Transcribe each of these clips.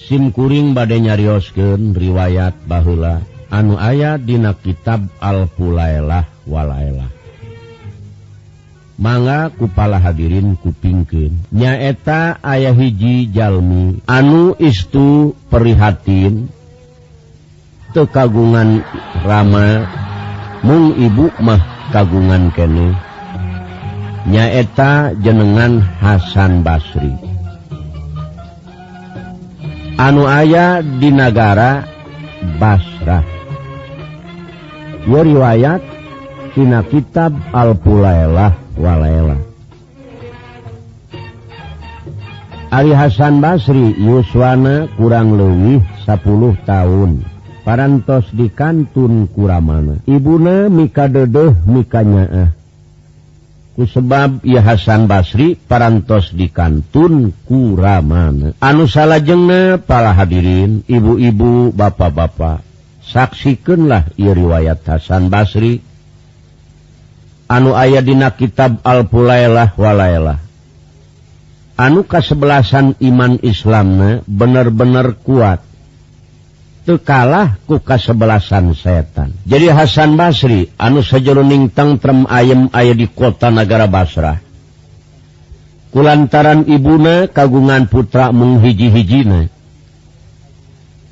Sim kuring bade nyarioskeun riwayat baheula anu aya dina kitab Al-Fulailah Walailah. Mangga ku pala hadirin kupingkeun. Nyaeta aya hiji jalmi anu istu prihatin teu kagungan rama mung ibu mah kagungan keneh. Nyaeta jenengan Hasan Basri anu aya di nagara Basrah. Ieu riwayat tina kitab Al-Fulailah Walailah. Ari Hasan Basri yuswana kurang leuwih 10 tahun. Parantos dikantun kuramana. Ibuna mika dedeuh mika nyaah. Kusebab ieu Hasan Basri parantos dikantun kuramana. Anu salajengna para hadirin, ibu-ibu, bapak-bapak, saksikeunlah ieu riwayat Hasan Basri anu aya dina kitab Al-Fulailah Walailah. Anu kasebelasan iman Islamna bener-bener kuat, teu kalah ku kasebelasan setan. Jadi Hasan Basri anu sajeroning tentrem ayem aya di kota nagara Basrah. Kulantaran ibuna kagungan putra mung hiji-hijina.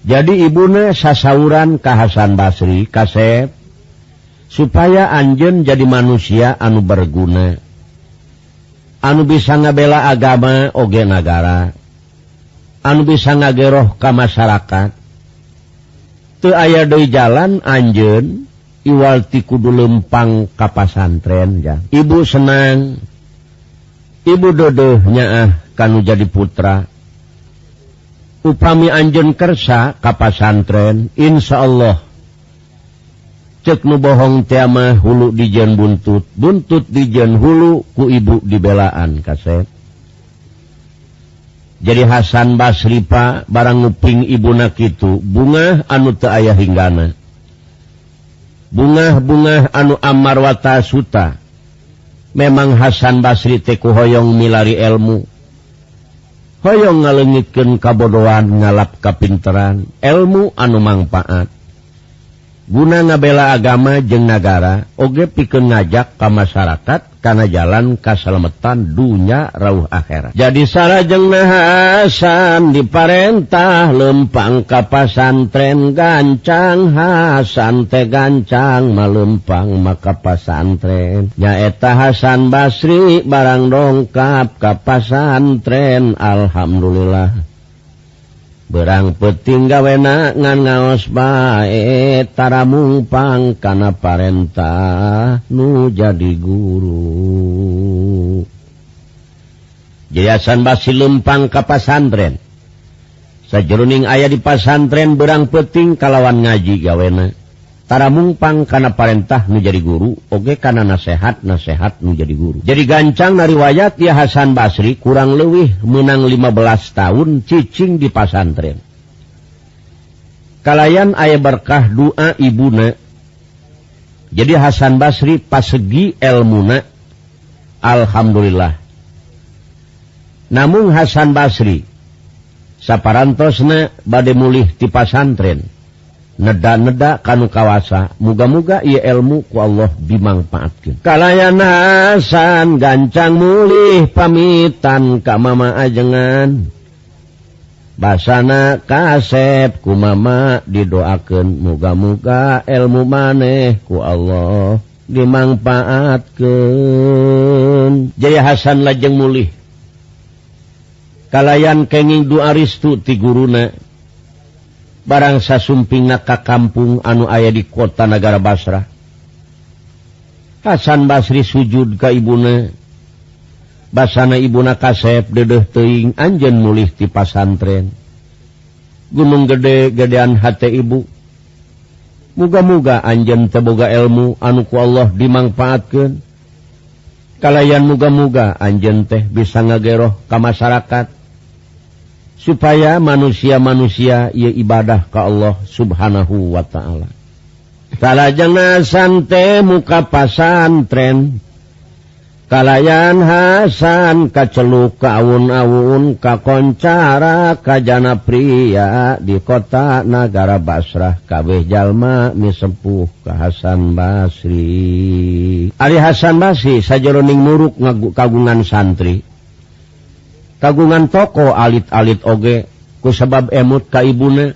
Jadi ibuna sasauran ka Hasan Basri kasep supaya anjeun jadi manusia anu berguna, anu bisa ngabela agama oge nagara, anu bisa ngageroh ka masyarakat. Teu aya deui jalan anjeun iwal ti kudu lempang ka pasantren ja. Ibu senang, ibu dodeh nyaah kanu jadi putra. Upami anjeun kersa ka pasantren, insyaallah cek nu bohong teh mah hulu dijeun buntut, buntut dijeun hulu ku ibu dibelaan kasep. Jadi Hasan Basri pa barang nguping ibuna kitu, bungah anu teu aya hinggana. Bungah-bungah anu amarwata suta. Memang Hasan Basri teh ku hoyong milari ilmu. Hoyong ngaleungitkeun kabodohan, ngalap kapinteran, ilmu anu mangpaat. Guna ngabela agama jeung nagara, oge pikeun ngajak ka masyarakat kana jalan kasalametan dunya rauh akhirat. Jadi salajengna Hasan diparentah lempang ka pasantren gancang, Hasan teh gancang malempang maka pasantren. Nyaeta Hasan Basri barang dongkap ka pasantren, alhamdulillah. Berang peting gawena ngan ngaos bae tara mungpang kana parentah nu jadi guru. Jadi Hasan Basri lempang ka pasantren. Sajeroning aya di pasantren berang peting kalawan ngaji gawena. Tara mungpang kana parentah nu jadi guru, oge kana nasehat-nasehat nu jadi guru. Jadi gancang na riwayat ya Hasan Basri kurang leuwih menang 15 tahun cicing di pasantren. Kalayan aya berkah doa ibuna. Jadi Hasan Basri pasegi elmuna, alhamdulillah. Namun Hasan Basri saparantosna bade mulih ti pasantren. Neda-neda kanu kawasa, muga-muga ieu ilmu ku Allah dimangpaatkeun. Kalayan Hasan gancang mulih pamitan ka mama ajengan. Basana kasep ku mama didoakeun, muga-muga ilmu maneh ku Allah dimangpaatkeun. Jadi Hasan lajeng mulih. Kalayan kenging doa restu ti guruna. Barang sasumpingna ka kampung anu aya di kota nagara Basrah. Hasan Basri sujud ka ibuna. Basana ibuna kasep dedeuh teuing anjeun mulih ti pasantren. Gunung gede gedean hate ibu. Muga-muga anjeun teu boga ilmu anu ku Allah dimangpaatkeun. Kalayan muga-muga anjeun teh bisa ngageroh ka masyarakat. Supaya manusia-manusia ieu ibadah ka Allah Subhanahu wa ta'ala. Salajengna sante muka pasantren. Kalayan Hasan kaceluk ka awun-awun kakoncara kajana pria di kota nagara Basrah kabeh jalma misepuh ka Hasan Basri. Ari Hasan Basri sajeroning muruk kagungan santri, kagungan toko alit-alit oge ku sebab emut ka ibuna.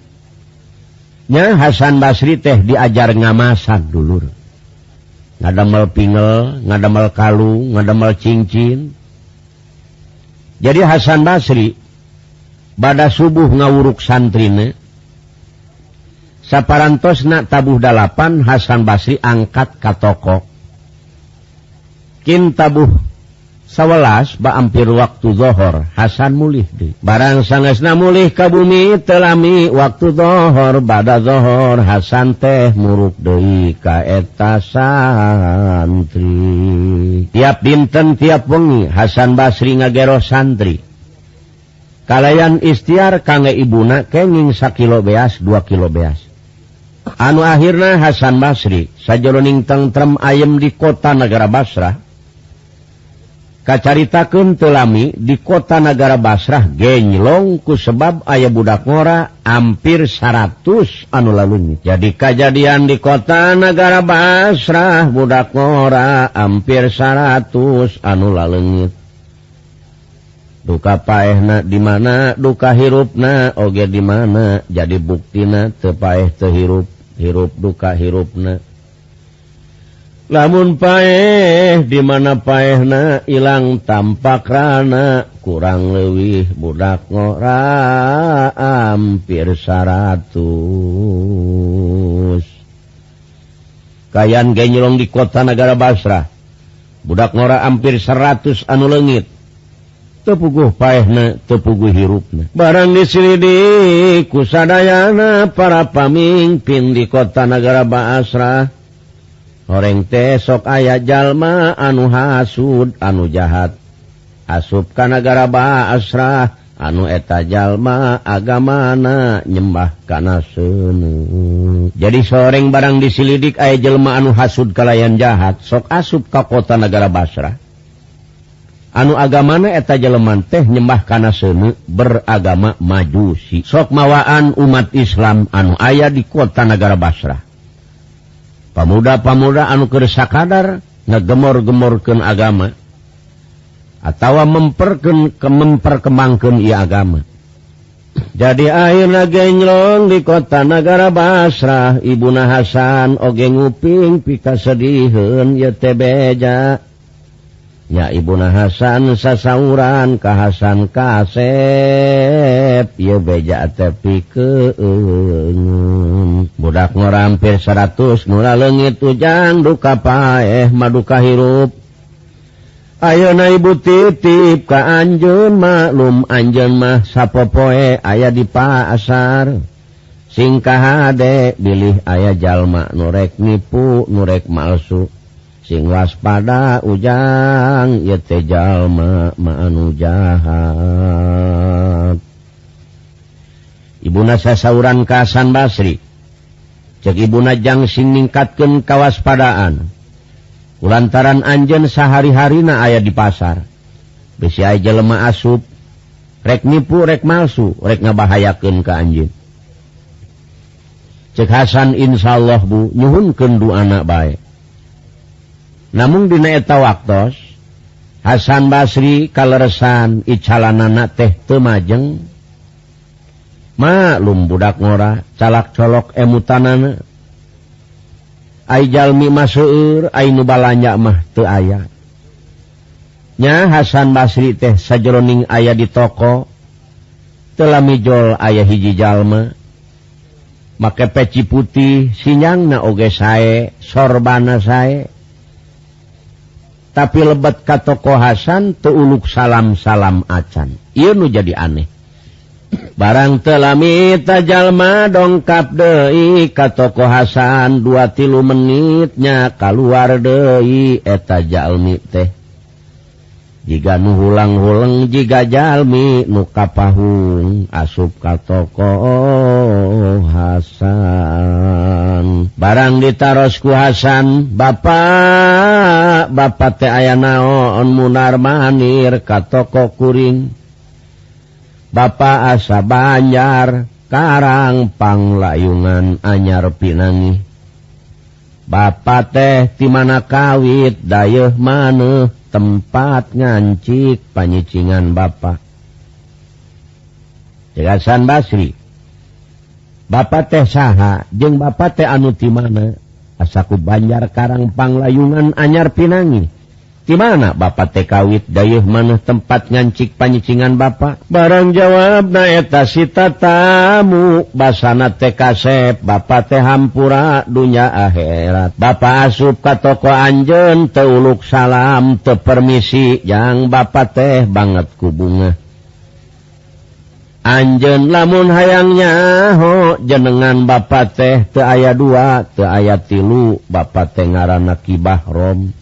Nya Hasan Basri teh diajar ngamasak dulur. Ngadamel pingel, ngadamel kalung, ngadamel cincin. Jadi Hasan Basri bada subuh ngawuruk santrine. Saparantosna tabuh 8 Hasan Basri angkat ka toko. Kin tabuh 11 ba ampir waktu zohor Hasan mulih deui. Barang sangesna mulih ka bumi teu lami waktu zohor, bada zohor Hasan teh muruk deui ka eta santri. Tiap dinten tiap wengi Hasan Basri ngagero santri. Kalayan istiar kangge ibuna kenging sakilo beas 2 kilo beas. Anu akhirna Hasan Basri sajeroning tentrem ayem di kota negara Basrah. Kacaritakeun teu lami di kota nagara Basrah genylong ku sebab aya budak ngora hampir 100 anu lalunyi. Jadi kajadian di kota nagara Basrah budak ngora hampir 100 anu laleungit. Duka paehna di mana, duka hirupna oge di mana, jadi buktina teu paeh teu hirup, hirup duka hirupna. Lamun paeh di mana paehna ilang tampak rana, kurang leuwih budak ngora hampir 100. Kayan genyelong di kota nagara Basrah, budak ngora hampir 100 anu leungit. Teu puguh paehna, teu puguh hirupna. Barang diselidik ku sadayana para pamimpin di kota nagara Basrah. Horeng teh sok aya jalma anu hasud anu jahat asup ka nagara Basrah anu eta jalma agamana nyembah kana seuneu. Jadi soreng barang diselidik aya jelma anu hasud kalayan jahat sok asup ka kota nagara Basrah anu agamana eta jeleman teh nyembah kana seuneu beragama Majusi sok mawaan umat Islam anu aya di kota nagara Basrah. Pamuda-pamuda anu keur sakadar ngagemor-gemorkeun agama atawa memperkembangkeun ieu agama. Jadi akhirna genylong di kota nagara Basrah, ibuna Hasan oge nguping pikasediheun ieu teh beja. Nya ibuna Hasan sasauran ka Hasan kasep ieu beja teh pikeun. Budak ngora hampir 100 nu laleungit ujang duka paeh maduka hirup. Ayeuna ibu titip ka anjeun maklum anjeun mah sapopoe aya di pasar. Sing kahade bilih aya jalma nu rek nipu nu rek malsu. Sing waspada ujang ieu teh jalma mah anu jahat. Ibuna sasauran ka Hasan Basri. Cek ibuna jang sing ningkatkeun kawaspadaan. Kulantaran anjeun sahari-harina aya di pasar. Bisi aya jelema asup, rek nipu rek malsu, rek ngabahayakeun ka anjeun. Cek Hasan insyaallah bu nyuhunkeun duana bae. Namun dina eta waktos Hasan Basri kaleresan icalanana teh teu majeng. Maklum budak ngora calak colok emutanana. Ai jalmi mah seueur, ai nu balanja mah teu aya. Nya Hasan Basri teh sajeroning aya di toko teu lamijol aya hiji jalma make peci putih, sinyangna oge sae, sorbana sae. Tapi lebet ka toko Hasan teu uluk salam-salam acan. Ieu nu jadi aneh. Barang teu lami ta jalma dongkap deui ka toko Hasan 2-3 menitnya kaluar deui eta jalmi teh. Jiga nu hulang-huleng jiga jalmi nu kapahung asup ka toko Hasan. Barang ditaros ku Hasan, "Bapak, Bapak teh aya naon munar manir ka toko kuring. Bapak asa Banjar Karang Panglayungan anyar pinangi. Bapak teh ti mana kawit dayeuh maneuh tempat ngancik panyicingan bapak. Cek Hasan Basri, bapak teh saha jeung bapak teh anu ti mana? Asaku Banjar Karang Panglayungan anyar pinangi. Di mana bapak teh kawit dayeuh maneh tempat ngancik panyicingan bapak? Barang jawabna eta si tatamu basana teh kasep bapak teh hampura dunya akhirat. Bapak asup ka toko anjeun teu uluk salam teu permisi jang bapak teh banget ku bunga. Anjeun lamun hayang nyaho jenengan bapak teh teu aya dua teu aya tilu bapak teh ngaranna Ki Bahrom.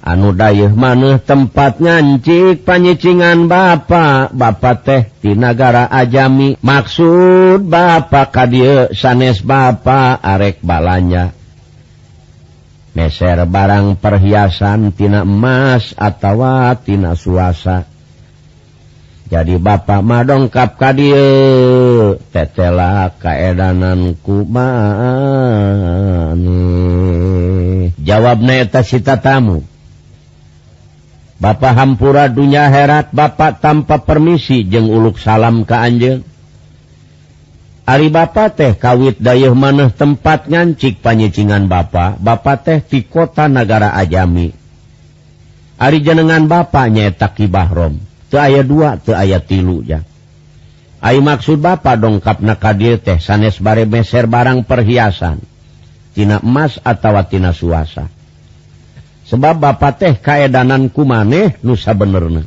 Anu dayeuh maneuh tempat ngancik panyicingan bapak, bapak teh ti nagara Ajami. Maksud bapak ka dieu sanes bapak arek balanja. Meser barang perhiasan tina emas atawa tina suasa. Jadi bapak mah dongkap ka dieu tetela kaedanan ku maneh. Jawabna eta si tatamu. Bapak hampura dunya akhirat bapak tanpa permisi jeung uluk salam ka anjeun. Ari bapak teh kawit dayeuh maneh tempat ngancik panyicingan bapak, bapak teh ti kota nagara Ajami. Ari jenengan bapak nyaeta Ki Bahrom, teu aya dua teu aya tilu ja. Ari maksud bapak dongkapna ka dieu teh sanes bare meser barang perhiasan tina emas atawa tina suasa. Sebab bapak teh kaedanan ku maneh nu sabenerna.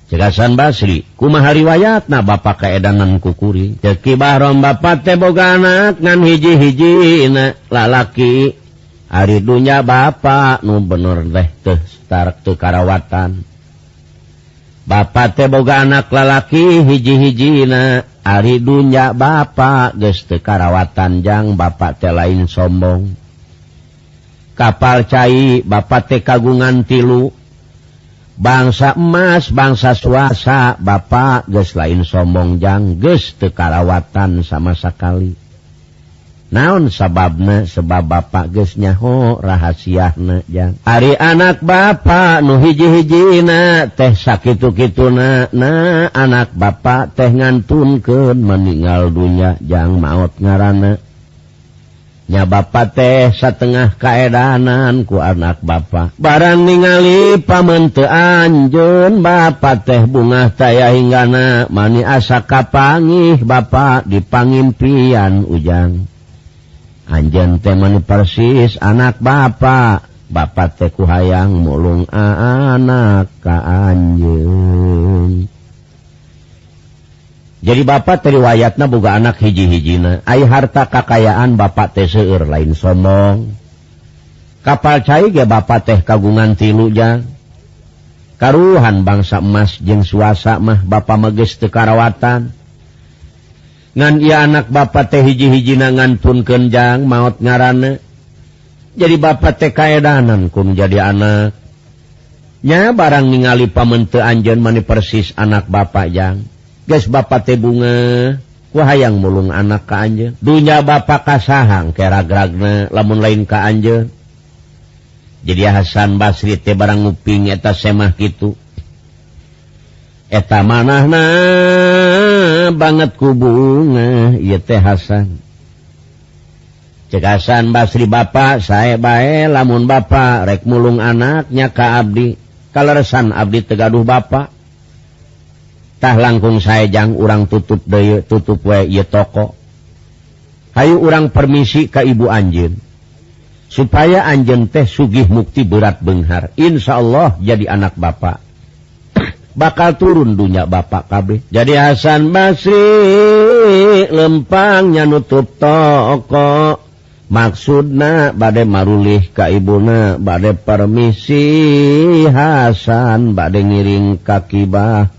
Cek Hasan Basri, kumaha riwayatna bapak kaedanan ku kuring? Cek Ki Bahrom bapak teh boga anak ngan hiji-hijina lalaki. Ari dunya bapak nu bener teh teu tarak teu karawatan. Bapak teh boga anak lalaki hiji-hijina. Ari dunya bapak geus teu karawatan jang bapak teh lain sombong. Kapal cai bapak teh kagungan tilu bangsa emas bangsa suasa bapak geus lain sombong jang geus teu karawatan sama sakali. Naon sababna? Sebab bapak geus nyaho rahasiahna jang. Ari anak bapak nu hiji-hijina teh sakitu-kituna na anak bapak teh ngantunkeun meninggal dunya jang maot ngaranna. Nya bapak teh satengah kaedanan ku anak bapak. Barang ningali pamente anjeun bapak teh bungah taya hinggana mani asa kapangih bapak dipangimpian ujang. Anjeun teh mani persis anak bapak, bapak teh ku hayang mulung anak ka anjeun. Jadi bapak teh riwayatna boga anak hiji-hijina. Ai harta kakayaan bapak teh seueur lain sombong. Kapal cai ge bapak teh kagungan tilu jang. Karuhan bangsa emas jeung suasa mah bapak mah geus teu karawatan. Ngan ieu anak bapak teh hiji-hijina ngantunkeun jang maot ngaranna. Jadi bapak teh kaedanan kum jadi anak. Nya barang ningali pamente anjeun mani persis anak bapak jang. Geus bapak teh bunga ku hayang mulung anak ka anjeun. Dunya bapak kasahang keragragna lamun lain ka anjeun. Jadi Hasan Basri teh barang nguping eta semah kitu. Eta manahna banget ku bunga ieu teh Hasan. Cek Hasan Basri bapak sae bae lamun bapak rek mulung anaknya ka abdi. Kaleresan abdi teu gaduh bapak. Tah langkung sae jang urang tutup deui tutup we ieu toko. Hayu urang permisi ka ibu anjeun. Supaya anjeun teh sugih mukti berat beunghar. Insyaallah jadi anak bapak. Bakal turun dunya bapak kabeh. Jadi Hasan Basri lempangnya nutup toko. Maksudna bade marulih ka ibuna, bade permisi Hasan bade ngiring ka Ki Bahrom.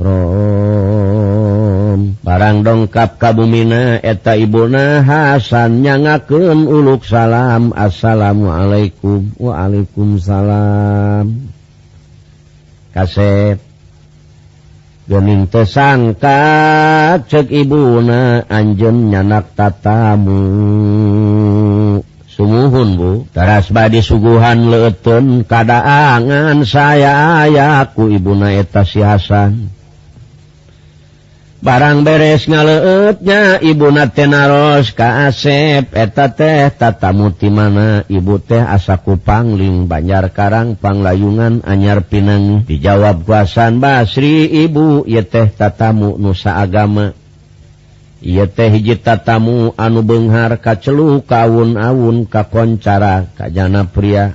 Bahrom. Barang dongkap ka bumina eta ibuna Hasan nyangakeun uluk salam, assalamualaikum. Waalaikumsalam. Kasep geuning teu sangka ceuk ibuna anjeun nyanak tatamu. Sumuhun bu, teras badi suguhan leuteun kadaangan saya aya ku ibuna eta si Hasan. Barang beres ngaleutnya ibuna teh naros ka Asep, eta teh tatamu ti mana? Ibu teh asa ku Pangling Banjar Karang Panglayungan Anyar Pinang. Dijawab ku Hasan Basri, ibu ieu teh tatamu nu saagama. Ieu teh hiji tatamu anu beunghar kacelu kaawun-awun kakoncara kajana pria.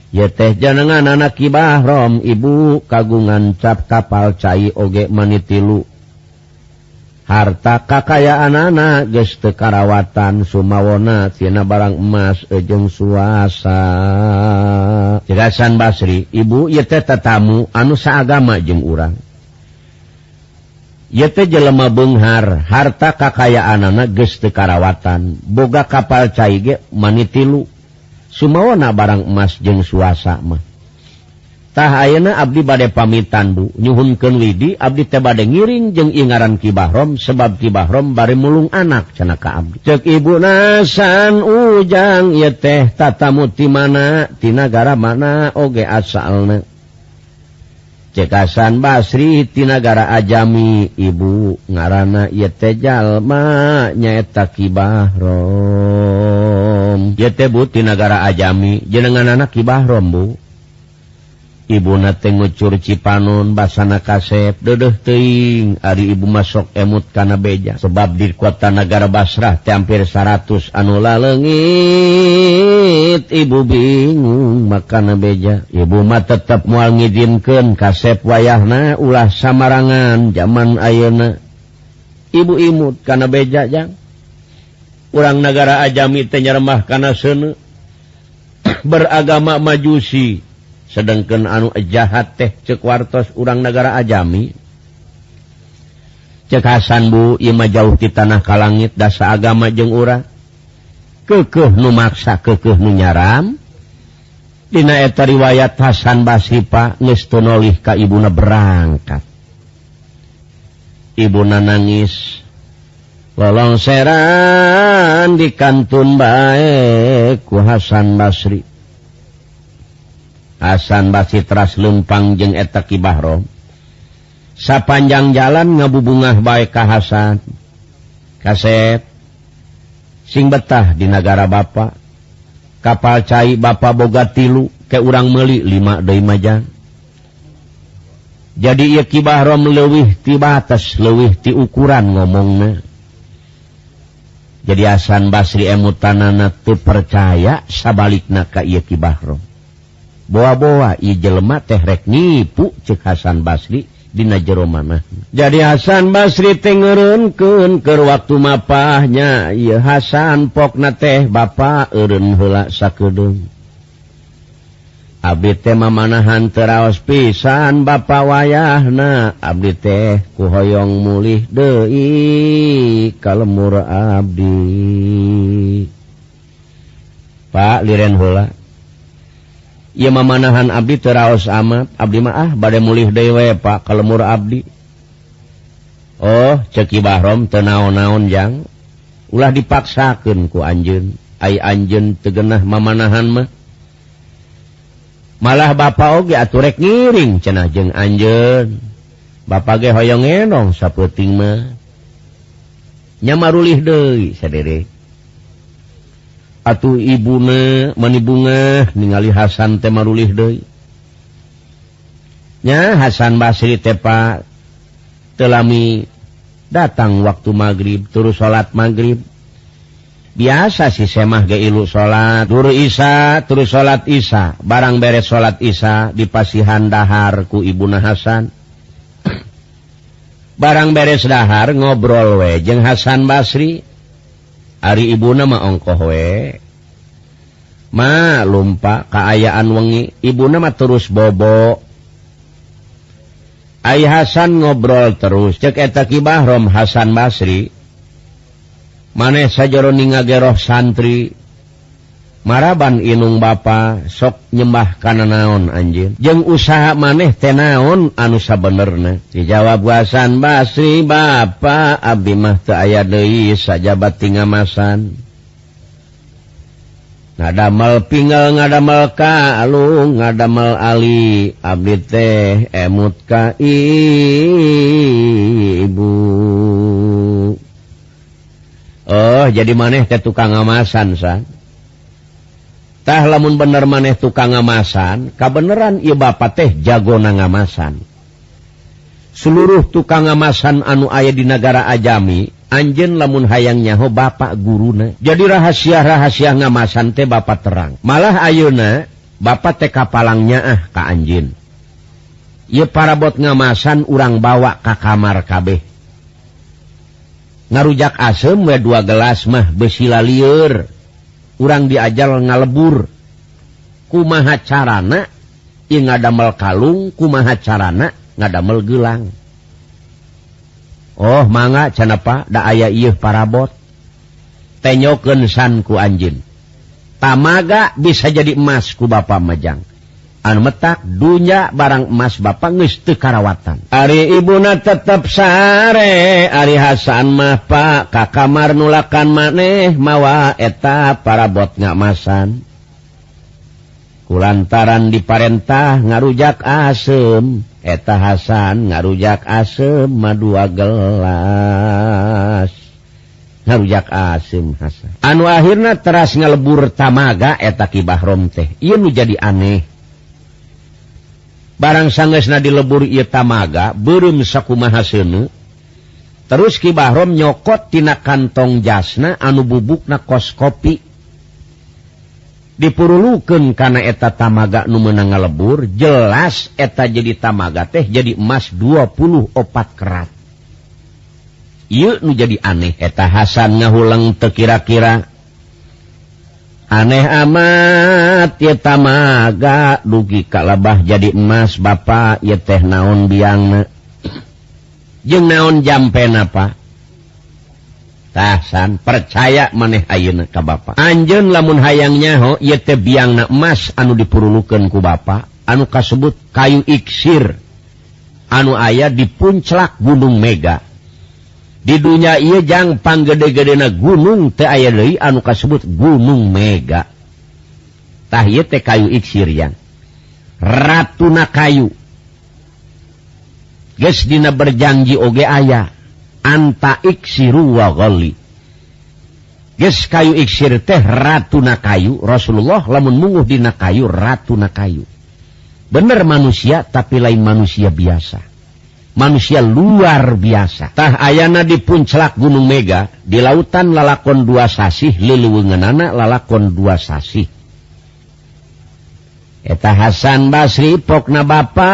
Ieu teh jenengan anak Ki Bahrom, ibu kagungan cap kapal cai oge manitilu. Harta kakayaanana geus teu karawatan sumawona tina barang emas jeung suasa. Ceuk Hasan Basri, ibu ieu teh tatamu anu saagama jeung urang. Ieu teh jelema beunghar, harta kakayaanana geus teu karawatan, boga kapal cai ge manitilu. Sumawona barang emas jeung suasa mah. Tah ayeuna abdi bade pamitan bu, nyuhunkeun widi abdi teh bade ngiring jeung ingaran Ki Bahrom sebab Ki Bahrom bari mulung anak cenah ka abdi. Ceuk ibuna San Ujang ieu teh tatamu ti mana, ti nagara mana oge asalna. Ceuk Hasan Basri ti nagara Ajami, ibu ngaranna ieu teh jalma nyaeta Ki Bahrom. Ieu teh bu ti nagara Ajami, jenenganana Ki Bahrom bu. Ibuna teh ngucur cipanon basana kasep deudeuh teuing ari ibu masok emut kana beja sebab di kota nagara Basrah teh hampir 100 anu laleungit. Ibu bingung makana beja, ibu mah tetep moal ngijinkeun kasep wayahna ulah samarangan zaman ayeuna. Ibu imut kana beja jang. Urang nagara Ajami teh nyeremah kana seuneu beragama Majusi. Sedangkan anu jahat teh ceuk wartos urang nagara Ajami. Ceuk Hasan bu, ieu mah jauh ti tanah ka langit dasa agama jeung urang. Keukeuh nu maksa, keukeuh nu nyaram. Dina eta riwayat Hasan Basri pa geus teu nolih ka ibuna berangkat. Ibuna nangis lolongseran di kantun bae ku Hasan Basri. Hasan Basri teras lempang jeung eta Ki Bahrom. Sapanjang jalan ngabubungah bae ka Hasan. Kasep sing betah di nagara bapa. Kapal cai bapa boga 3, ke urang meuli 5 deui majang. Jadi ieu Ki Bahrom leuwih ti batas, leuwih ti ukuran ngomongna. Jadi Hasan Basri emutanana teu percaya sabalikna ka ieu Ki Bahrom. Boa-boa ieu jelema teh rek nipu ceuk Hasan Basri dina jero manah. Jadi Hasan Basri teh ngeureunkeun keur waktu mapahnya ieu Hasan pokna teh bapa eureun heula sakedeung. Abdi teh mamanahan teu raos pisan bapa wayahna, abdi teh ku hoyong mulih deui ka lemur abdi. Pak liren heula. Ieu mamanahan abdi teu raos amat, abdi mah ah bade mulih deui we Pak ka lemur abdi. Oh, ceuk Ki Bahrom teu naon-naon jang. Ulah dipaksakeun ku anjeun, ai anjeun teu geunah mamanahan mah. Malah bapa oge atuh rek ngiring cenah jeung anjeun. Bapa ge hoyong ngenong sapeuting mah. Nya marulih deui sadere. Atuh ibuna mani bungah ningali Hasan teh marulih deui. Nya Hasan Basri teh Pak teu lami datang waktu maghrib terus salat maghrib. Biasa si semah ge ilu salat, turu isya, terus salat isya. Barang beres salat isya dipasihan dahar ku ibuna Hasan. Barang beres dahar ngobrol we jeung Hasan Basri. Ari ibuna mah ongkoh we. Ma lumpa kaayaan wengi, ibuna mah terus bobo. Ai Hasan ngobrol terus cek eta Ki Bahrom Hasan Basri maneh sajero ningageroh santri maraban inung bapa sok nyembah kana naon anjeun jeung usaha maneh teh naon anu sabenerna. Dijawab Hasan Basri, bapa abdi mah teu aya deui sajabat tingamasan, ngadamel pingel, ngadamel kalung, ngadamel ali, abdi teh emut ka ibu. Oh, jadi maneh teh tukang ngamasan san. Tah lamun bener maneh tukang ngamasan, kabeneran ieu bapa teh jagona ngamasan. Seluruh tukang ngamasan anu aya di nagara Ajami, anjeun lamun hayang nyaho bapak guruna. Jadi rahasia-rahasia ngamasan teh bapak terang. Malah ayeuna bapak teh kapalang nyaah ka anjeun. Ieu parabot ngamasan urang bawa ka kamar kabeh. Ngarujak asem we 2 gelas mah beusi lalieur. Urang diajar ngalebur. Kumaha carana ieu ngadamel kalung, kumaha carana ngadamel gelang. Oh mangga cenah Pak, da aya ieu parabot. Tenyokeun san ku anjeun. Tamaga bisa jadi emas ku bapa majang. Anu metak dunya barang emas bapa geus teu karawatan. Ari ibuna tetep sare, ari Hasan mah Pak ka kamar nulakan maneh mawa eta parabot ngamasan. Kulantaran diparentah ngarujak asem, eta Hasan ngarujak asem mah 2 gelas. Ngarujak asem Hasan. Anu akhirna teras ngalebur tamaga eta Ki Bahrom teh. Ieu nu jadi aneh. Barang sanggeusna dilebur ieu tamaga beureum sakumaha seuneu. Terus Ki Bahrom nyokot tina kantong jasna anu bubukna kos kopi. Dipurulukeun kana eta tamaga nu meunang ngalebur, jelas eta jadi tamaga teh jadi emas 24 kerat. Ieu nu jadi aneh. Eta Hasan ngahuleng teu kira-kira. Aneh amat ieu tamaga dugi kalabah jadi emas bapa ieu teh naon biangna. Jeung naon jampena Pak? Tah San, percaya maneh ayeuna ka bapa. Anjeun lamun hayang nyaho ieu teh biangna emas anu dipurulukeun ku bapa, anu kasebut kayu iksir anu aya di puncak Gunung Mega. Di dunya ieu jang panggede-gedena gunung teu aya deui anu kasebut Gunung Mega. Tah ieu teh kayu iksir yang ratuna kayu. Geus dina berjanji oge aya anta iksiru wa ghalli. Geus kayu iksir teh ratuna kayu. Rasulullah lamun munguh dina kayu ratuna kayu. Bener manusia tapi lain manusia biasa. Manusia luar biasa. Tah ayana di puncak Gunung Mega, di lautan lalakon 2 sasih, leuleungeunana lalakon 2 sasih. Eta Hasan Basri pokna bapa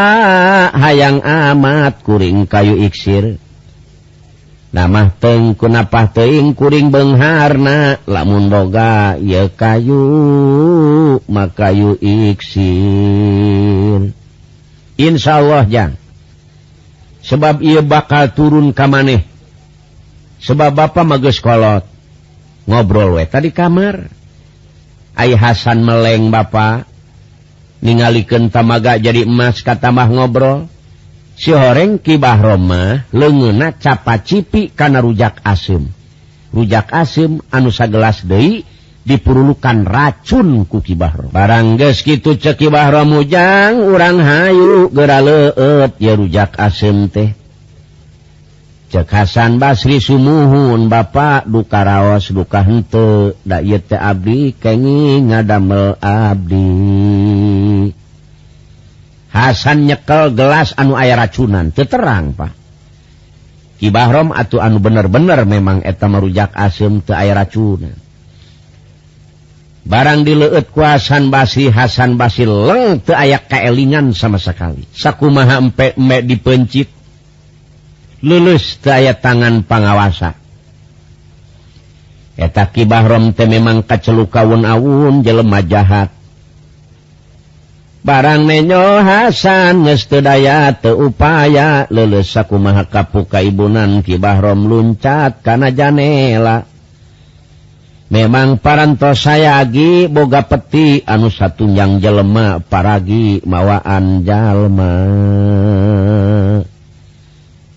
hayang amat kuring kayu iksir. Namah teung kunapah teuing kuring beungharna, lamun boga ieu kayu makayu iksir. Insyaallah jang. Sebab ieu bakal turun ka maneh. Sebab bapa mah geus kolot. Ngobrol we tadi kamar. Ai Hasan meleng bapa ningalikeun tamaga jadi emas katamah ngobrol. Si horeng Ki Bahrom mah leungeunna capacipi kana rujak asem. Rujak asem anu sagelas deui dipurulukan racun ku Ki Bahrom. Barang geus kitu ceuk Ki Bahrom ujang urang hayu geura leueut ye rujak asem teh. Ceuk Hasan Basri sumuhun bapa duka raos duka henteu da ieu teh abdi kenging ngadamel abdi. Hasan nyekel gelas anu aya racunan teu terang Pak. Ki Bahrom atuh anu bener-bener memang eta marujak asem teu aya racunan. Barang dileueut ku Hasan Basri, Hasan Basri leng teu aya kaelingan sama sekali. Sakumaha empe-empe dipencit leuleus teu aya tangan pangawasa. Eta Ki Bahrom teh memang kaceluk awun-awun jelema jahat. Barang menyo Hasan geus teu daya teu upaya leuleus sakumaha kapuk ka ibunan Ki Bahrom luncat kana janela. Memang parantos sayagi boga peti anu satunjang jelema paragi mawaan jalma.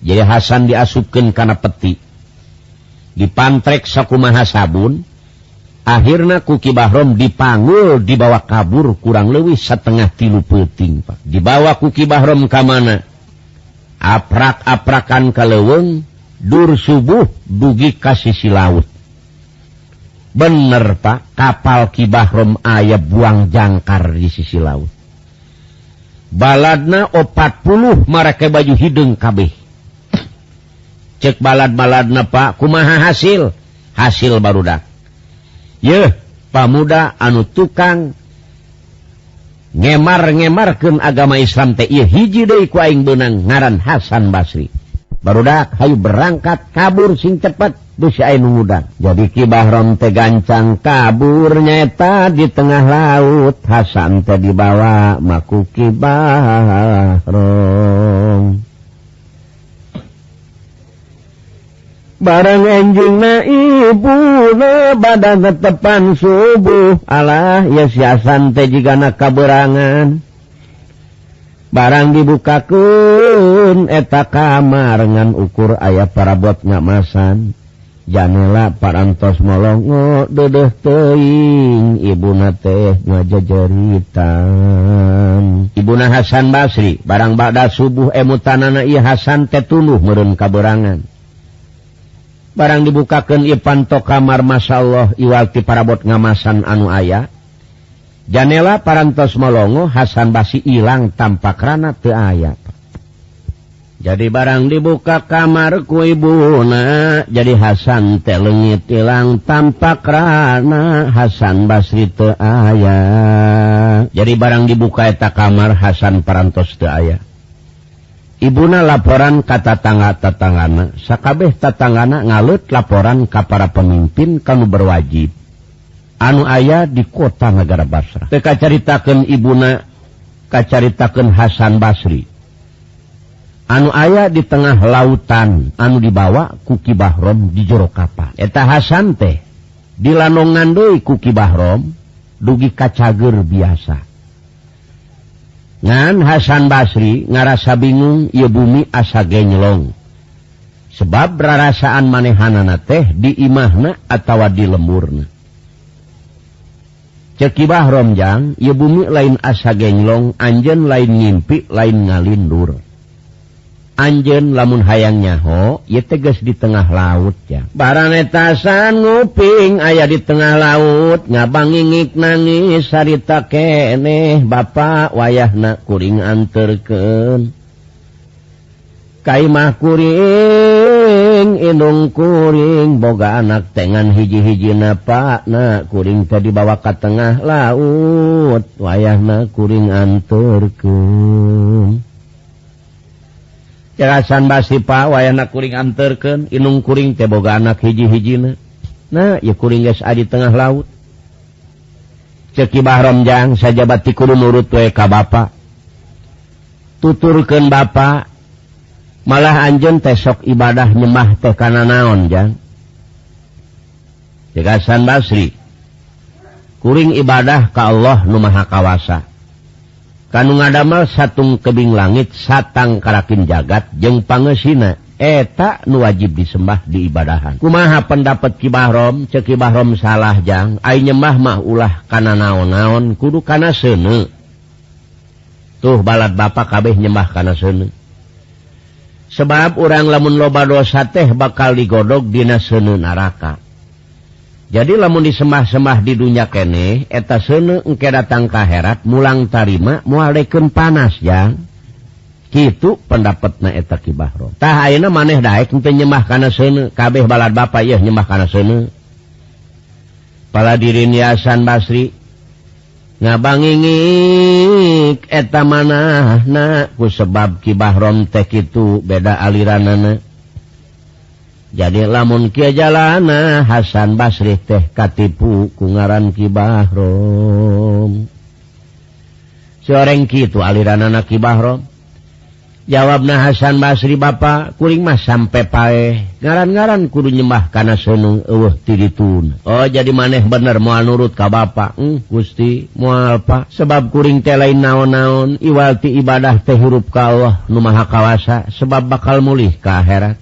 Jadi Hasan diasupkeun kana peti. Dipantrek sakumaha sabun. Akhirna ku Ki Bahrom dipanggul dibawa kabur kurang leuwih 2:30 peuting Pak. Dibawa ku Ki Bahrom ka mana? Aprak-aprakan ka leuweung dur subuh dugi ka sisi laut. Bener Pak, kapal Ki Bahrom aya buang jangkar di sisi laut. Baladna 40 marake baju hideung kabeh. Cek balad-baladna Pak, kumaha hasil? Hasil barudak. Yeuh, pamuda anu tukang ngemar-ngemarkeun agama Islam teh ieu hiji deui ku aing beunang ngaran Hasan Basri. Barudak hayu berangkat kabur sing cepet bisi aya nu ngudang. Jadi Ki Bahrom teh gancang kabur nyaeta di tengah laut, Hasan teh dibawa maku Ki Bahrom. Barang enjingna ibuna badan tetepan subuh alah ya si Hasan teh jigana kaberangan. Barang dibukakeun eta kamar ngan ukur aya parabot ngamasan. Janela parantos molongo deudeuh teuing ibuna teh ngajejeritan. Ibuna Hasan Basri barang bada subuh emutanana ieu Hasan teh tunduh meureun kaberangan. Barang dibukakeun ieu panto kamar masyaallah iwal ti parabot ngamasan anu aya. Janela parantos molongo Hasan Basri ilang tampak rana teu aya. Jadi barang dibuka kamar ku ibuna, jadi Hasan teh leungit ilang tampak rana Hasan Basri teu aya. Jadi barang dibuka eta kamar Hasan parantos teu aya. Ibuna laporan ka tatangga-tatanggana, sakabeh tatanggana ngaleut laporan ka para pemimpin kanu berwajib anu aya di kota negara Basrah. Teu kacaritakeun ibuna, kacaritakeun Hasan Basri anu aya di tengah lautan anu dibawa ku Ki Bahrom di jero kapal. Eta Hasan teh dilanongan deui ku Ki Bahrom dugi ka cager biasa. Ngan Hasan Basri ngarasa bingung ieu bumi asa genyelong. Sebab rarasaan manehanana teh di imahna atawa di lemburna. Ceuk Ki Bahrom jang, ieu bumi lain asa genyelong, anjeun lain ngimpi, lain ngalindur. Anjeun lamun hayang nyaho, ieu teh geus di tengah laut ya. Baranetasan nguping aya di tengah laut, ngabangingik nangis sarita keneh bapa wayahna kuring anterkeun. Ka imah kuring, indung kuring boga anak tengan hiji-hijina pakna kuring teh dibawa ka tengah laut, wayahna kuring anterkeun. Hasan Basri Pak wayahna kuring anterkeun indung kuring teh boga anak hiji-hijina. Nah, ieu kuring geus aya di tengah laut. Ceuk Ki Bahrom jang sajabat ti kudu nurut we ka bapa. Tuturkeun bapa, malah anjeun teh sok ibadah nyembah teh kana naon jang? Ceuk Hasan Basri, kuring ibadah ka Allah nu Maha Kawasa. Kanu ngadamel satung kebing langit satang karakin jagat jeung pangeusina eta nu wajib disembah diibadahan. Kumaha pendapat Ki Bahrom? Ceuk Ki Bahrom salah jang, ai nyembah mah ulah kana naon-naon kudu kana seuneu. Tuh balad bapa kabeh nyembah kana seuneu. Sebab urang lamun loba dosa teh bakal digodog dina seuneu neraka. Jadi lamun disembah-sembah di dunya keneh eta seuneu engke datang ka akhirat mulang tarima moal dekeun panas jang. Kitu pendapatna eta Ki Bahrom. Tah ayeuna maneh daek teu nyembah kana seuneu, kabeh balad bapa yeuh nyembah kana seuneu. Paladirin Hasan Basri ngabangingik eta manahna ku sebab Ki Bahrom teh kitu beda aliranana. Jadi lamun kieu jalana Hasan Basri teh katipu ku ngaran Ki Bahrom. Soreng kitu aliranana Ki Bahrom. Jawabna Hasan Basri, Bapak kuring mah sampai paeh ngaran-ngaran kudu nyembah kana seuneu eueuh ti dituna. Oh jadi maneh bener moal nurut ka bapak. Gusti moal Pak, sebab kuring teh lain naon-naon iwal ti ibadah teh hirup ka Allah nu Maha Kawasa, sebab bakal mulih ka akhirat.